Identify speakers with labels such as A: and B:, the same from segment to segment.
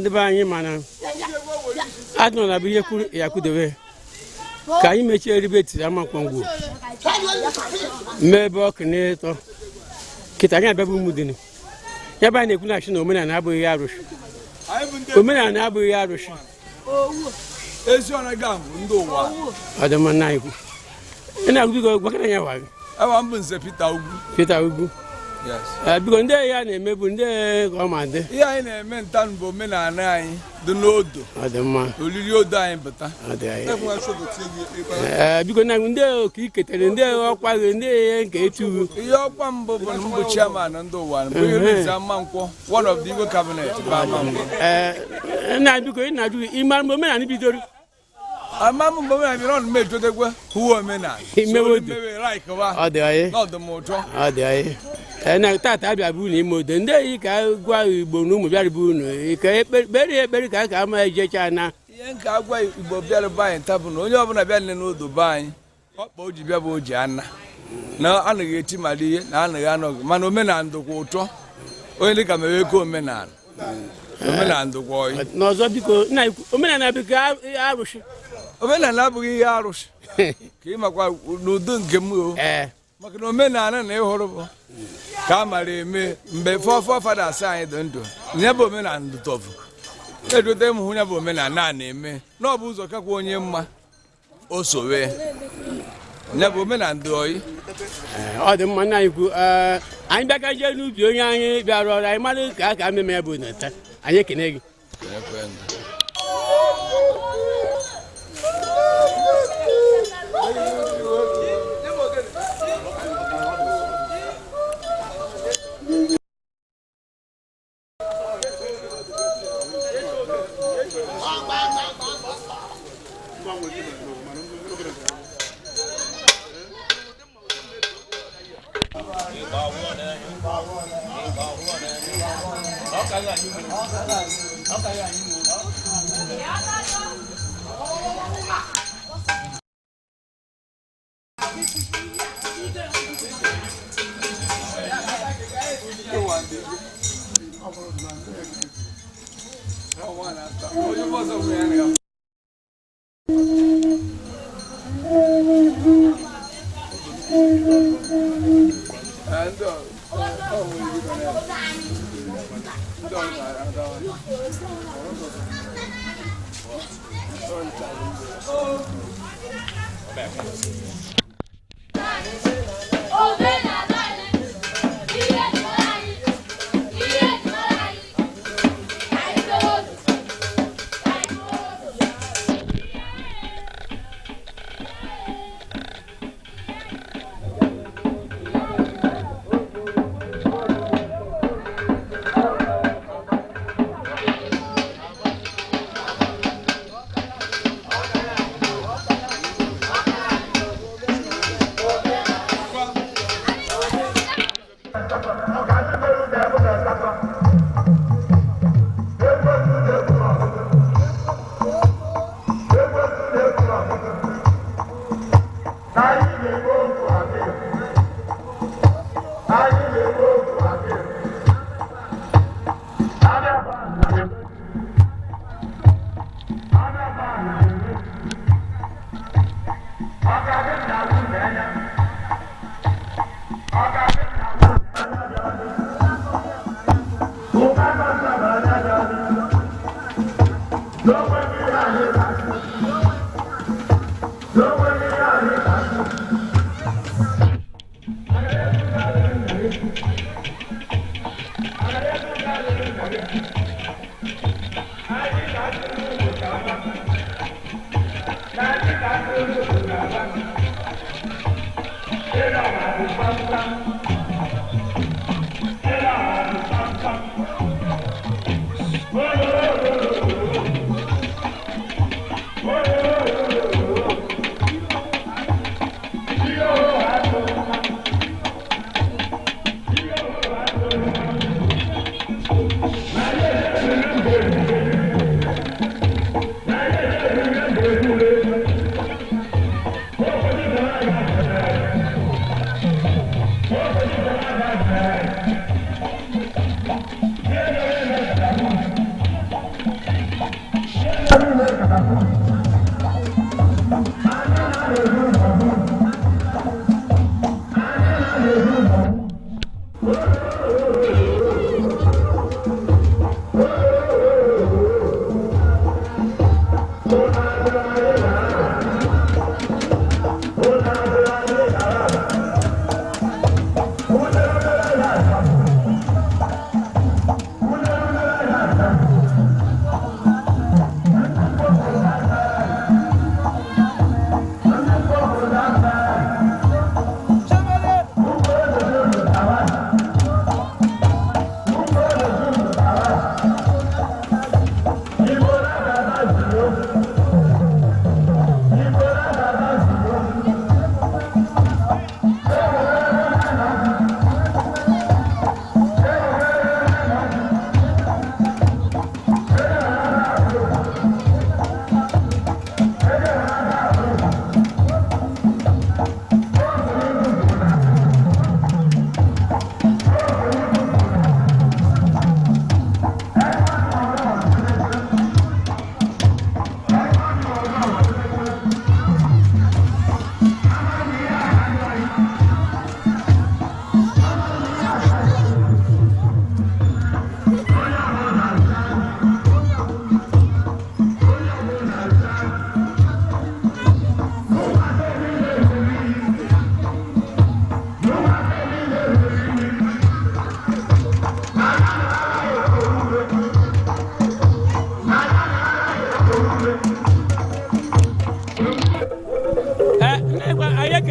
A: Ndị be anyị, mana adịnọla bụ ihe kwuru ya kwudobe ka anyị mechie eribe etiri Amankwọ Ngwo mee ebe ọkụ na-ịtọ kịta. Anyị abịa bụ Ụmụdunu ya bụ anyị na-ekwu na achị na omenala abụghị arụsị. Omenala abụghị arụsị.
B: Ezi ọnaga bụ ndị ụwa.
A: Ọ dị mma, nna anyị kwu ị na-agụ, biko gwakara ya wa gị.
B: Ewa mbụ Nze Peter Ugwu.
A: Peter Ugwu.
B: Yes.
A: Ee, biko, ndị ya na-emebu ndị ka ọ ma dị.
B: Ihe anyị na-eme nta bụ omenala anyị dị n'odo.
A: Ọ dị mma.
B: Olili odo anyị pụta.
A: Ọ dị anyị. Ee, biko, na ndị oke iketere ndị ọkwa gị, ndị nke etugu.
B: Ihe ọkwa mbụ bụ na mbụ chairman ndị ụwa bụ ihe Nze Amankwọ, one of the Igwe cabinet bụ Amankwọ.
A: Ee, nna, biko, ị na-ajụ gị ịmara mgbe omenala bidoro?
B: Ama m mgbe omenala bidoro, ọnụ m ejotekwe hụwa omenala.
A: Imewe
B: So,
A: odo.
B: mewe like wa.
A: Ọ dị anyị.
B: N'ọdụ m ụtọ.
A: Ọ dị anyị. Ee, na tata abịa bụ unu ime odo ndị yi ka gwa Igbo na ụmụ bịara bụ unu ka ekpere ekpere ka ama ejecha na.
B: Ihe nke agwa Igbo bịara be anyị taa bụ na onye ọbụla bịa nne n'odo be anyị, ọkpa o ji bịa bụ o ji ana na anaghị eti mmadụ ihe na anaghị anọghị, mana omenala dịkwa ụtọ. Onye dịka mere eke omenala, omenala dịkwa oyi.
A: N'ọzọ, biko, nna ikwu, omenala bụ ka arụsị?
B: Omenala abụghị ihe arụsị, ka ị makwa n'udo nke m o. Maka na omenala na ịhụrụ bụ ka a mara eme mgbe forefathers anyị dị ndụ na ya bụ omenala dụtọbụ edote m hụ ya bụ omenala a na-eme na ọ bụ ụzọ kakwa onye mma o sowe ya bụ omenala dị oyi.
A: Ee, ọ dị mma, nna anyị kwu. Ee, anyị bịa ka jee n'ubi onye anyị bịara ọrụ anyị mara ka a ka mmemme ya bụ na taa. Anyị ekene gị.
C: Omenala anyị, ihe jikọrọ anyị, ihe jikọrọ anyị, anyị mewe odo, anyị mewe odo.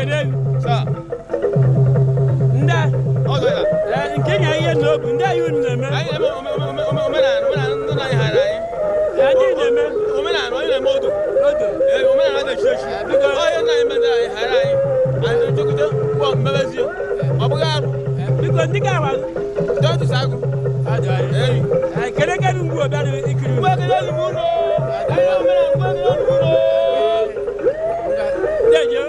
A: Ekene gị. Ndị a, nke nya ihe na obu ndị anyị unu na-eme.
D: Anyị na-eme omenala, omenala ndị nna anyị hara anyị.
A: Ndị na-eme.
D: Omenala, onye na-eme odo.
A: Odo.
D: Ee, omenala dị echi echi. Onye nna anyị mere anyị hara anyị. Anyị nchekwa gwọ mmebezie. Ọ bụghị arụ.
A: Biko, ndị ga awa.
D: Dọtụs agụ. Ee.
A: Kele kele ngwu ọbịa ikiri.
D: Ngwa ekele olu m unu. Anyị omenala, ngwa ekele olu m unu.
A: Deje.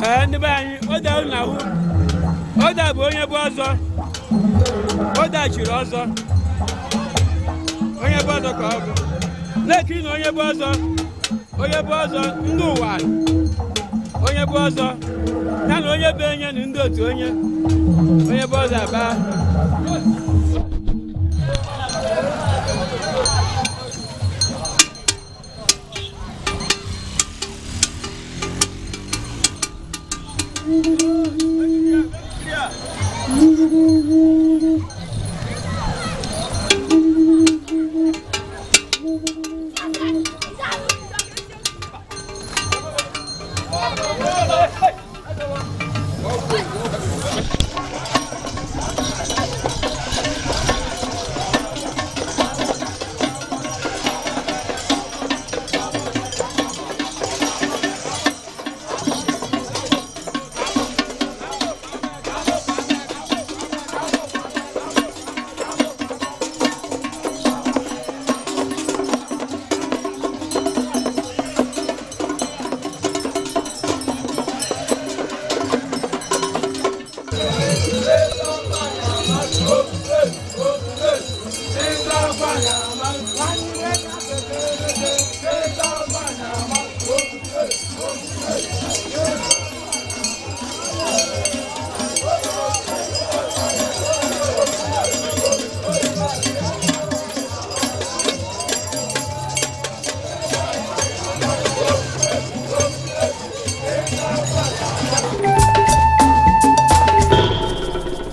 A: Ee, ndị be anyị, oda unu ahụ, oda bụ onye bụ ọzọ, oda chiri ọzọ, onye bụ ọzọ ka ọ bụ na-ekiri na onye bụ ọzọ, onye bụ ọzọ ndị ụwa, onye bụ ọzọ ya na onye bụ enye na ndị otu onye, onye bụ ọzọ aba.